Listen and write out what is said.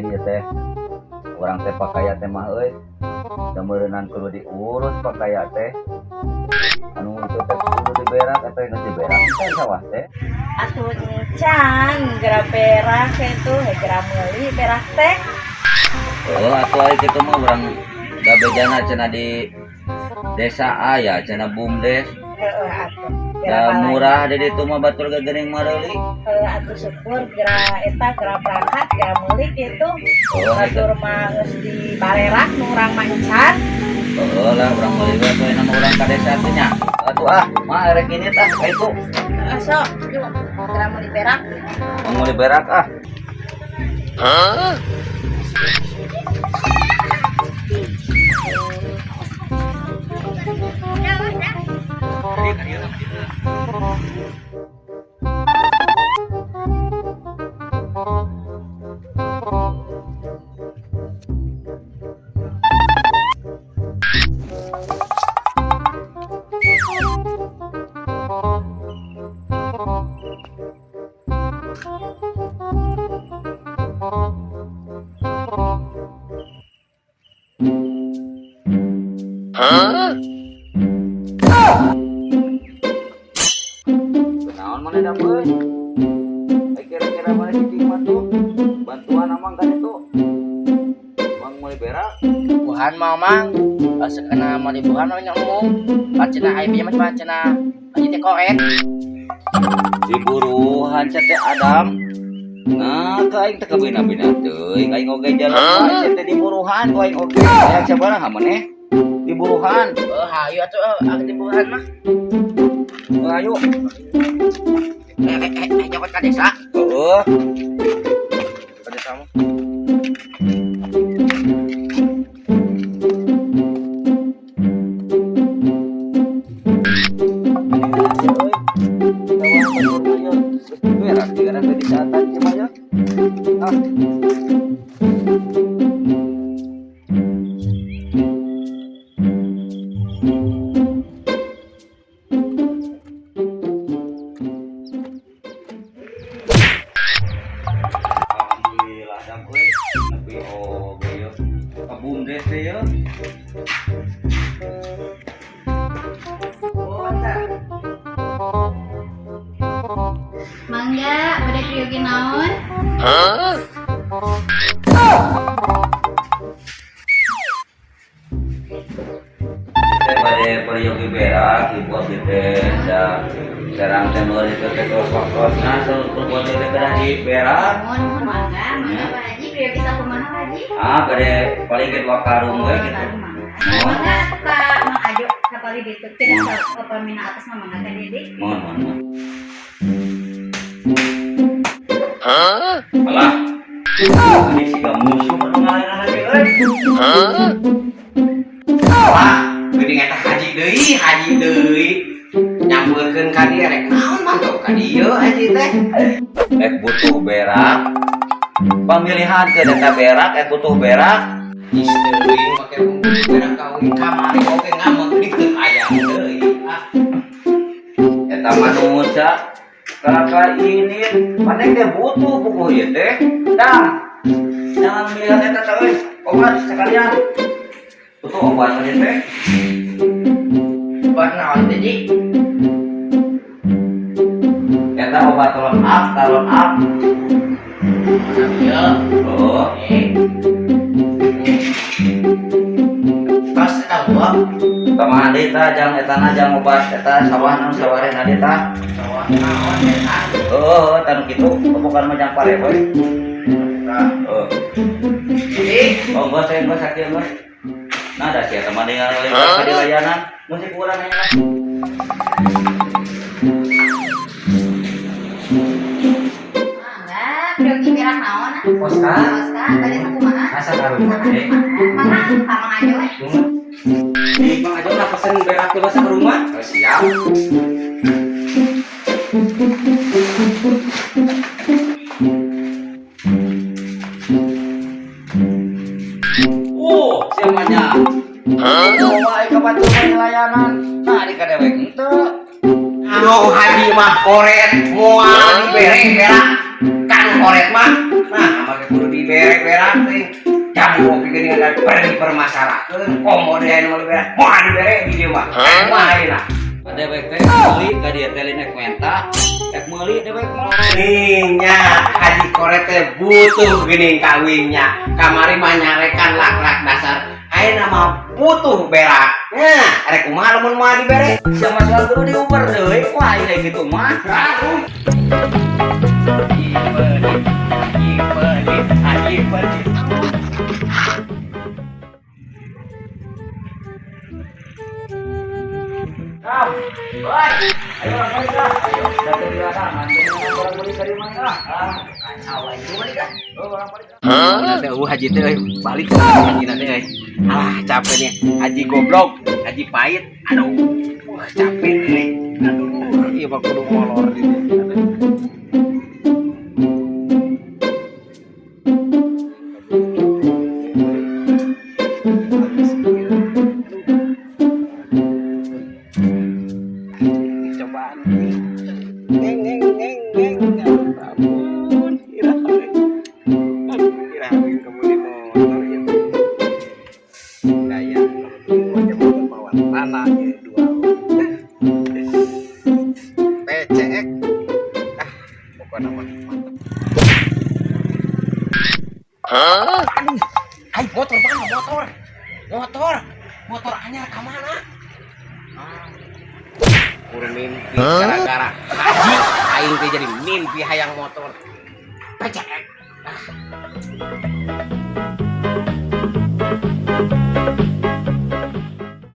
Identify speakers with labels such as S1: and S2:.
S1: Lain ieu teh. Urang teh pakaya teh mah euy. Da meureunan kudu diurus pakaya teh. Anu itu teh kudu diberak eta geus diberak kan sawah teh.
S2: Atuh encan geura berak itu, geura meuli berak teh.
S1: Oh, atuh aya kitu mah urang da bejana cenah di desa aya cenah BUMDes.
S2: Heeh atuh.
S1: Da murah di ditu mah batur ge geuning mareuli.
S2: Heuh atuh syukur geura eta geura berangkat geura meuli kitu.
S1: Oh,
S2: Batur mah geus di barerak nu urang mah encan.
S1: Heeh lah urang meuli we atuh ayeuna mah urang ka desa teh nya. Atuh ah, mah erek ini tah ka itu.
S2: Heeh sok, yuk geura meuli berak.
S1: Mau meuli berak ah. Naon mana da euy? Ai kira-kira mana cicing mah tuh? Bantuan amang kan itu. Mang meuli berak.
S3: Buhan mah mang, asa kena mali buhan mah nyamung. Pancena aya mah pancena haji teh koret.
S1: Diburuhan sia teh Adam. Nah, ka aing teh kabina-bina teuing aing oge jalan sia teh diburuhan ku aing oge. Aya sabaraha maneh? Diburuhan.
S3: Oh, hayu atuh ah di buhan mah.
S1: Oh, ayo.
S3: Eh, nyokot ka desa.
S1: Heeh.
S3: Ka desa mah.
S1: Berak tiga di saatan cuma ya. Ah. Alhamdulillah dam euy. Tapi oge yeuh. Ka BUMDes teh yeuh.
S4: Mangga, bade priyogi naon?
S1: Teh bade peryogi berak ibu abdi teh da serang teh meuli teh teh kos-kosna salukur buat teh kedah di berak.
S4: Mohon mohon mangga, mangga Pak Haji priyogi sakumaha Pak Haji?
S1: Ah, bade paling ge dua karung we gitu.
S4: Mangga atuh ka Mang Ajo sapali ditu tina ka pamina atas mah mangga ka Dede.
S1: Mohon mohon mohon. Alah. Ini siga musuh anu ngalahin lagi euy.
S5: Wah, geuning eta haji deui, haji deui. Nyampeurkeun ka dieu rek naon mantap ka dieu haji teh.
S1: Ek butuh berak. Pamilihan ke data berak, ek butuh berak.
S5: Geus teuing make berak ka uing kamari oge ngamuk di teu aya deui. Ah,
S1: Eta manusia kakak ini mana teh butuh buku ieu teh. Dah. Jangan melihat eta teh euy. Obat sekalian. Butuh obat aja teh.
S3: Buat naon teh Ji?
S1: Eta obat talon up, talon up.
S3: Mana ieu?
S1: Oh,
S3: Eh. Pas eta gua
S1: kumaha deui tah jang eta na jang obat eta sawah naon sawarehna deui tah.
S3: sawah naon eta?
S1: Heeh, tanu kitu bukan mah jang pare we.
S3: Tah.
S1: Heeh.
S3: Jadi,
S1: Oh, enggak saya enggak sakit enggak. Nah, ada sih teman dengan lewat di layanan musik kurang enak.
S4: Mangga, priyogi berak naon ah?
S5: Koska
S4: Koska, bade sakumaha?
S5: asa karung teh.
S4: Mangga atuh ka Mang Ajo we.
S5: Di Mang Ajo lah pesen berak tuh ke rumah. Oh, siap.
S1: Oh, siapanya? Oh, mah kapan di layanan. Nah, di kadewek henteu.
S5: Anu haji mah koret moal dibere berak. Kan Koret mah. Nah, make kudu dibere berak teh. Jamu oge geuningan dari dipermasalahkeun. Komo deui anu berak. Moal dibere di dieu mah. Kumaha ayeuna?
S1: Dewek teh meuli ka dieu teh rek menta. Rek meuli dewek mah.
S5: Nih nya Haji Koret teh butuh geuning kawinnya. Kamari mah nyarekan lak-lak dasar. Ayeuna mah butuh berak. Nah, rek kumaha lamun moal dibere?
S1: Sia masalah kudu diuber deui. Wah, ieu kitu mah.
S5: Aduh.
S1: Haji pelit, haji pelit, haji pelit. Kam, oi, ayo orang balik lah. Ayo, datang di ladang, mantu orang balik dari mana lah. Ah, kacau aja balik ah. Oh, orang balik ah.
S5: Nanti eueuh haji teh euy, balik ke haji nanti euy. Alah, capek nih. Haji goblok, haji pahit. Aduh, wah capek nih. Aduh, ieu mah kudu molor di dieu. Cobaan. Ngeng ngeng ngeng ngeng. Ya ampun, iraha euy. Aduh, iraha euy kamu di motor ya. Gaya pakai motor bawa tanah ya dua. PCX. Ah, pokoknya mah mantep. Aduh, ay motor mana motor? Motor, motor anyar ka mana? Ah, Kur mimpi gara-gara haji aing teh jadi mimpi hayang motor PCX. Ah.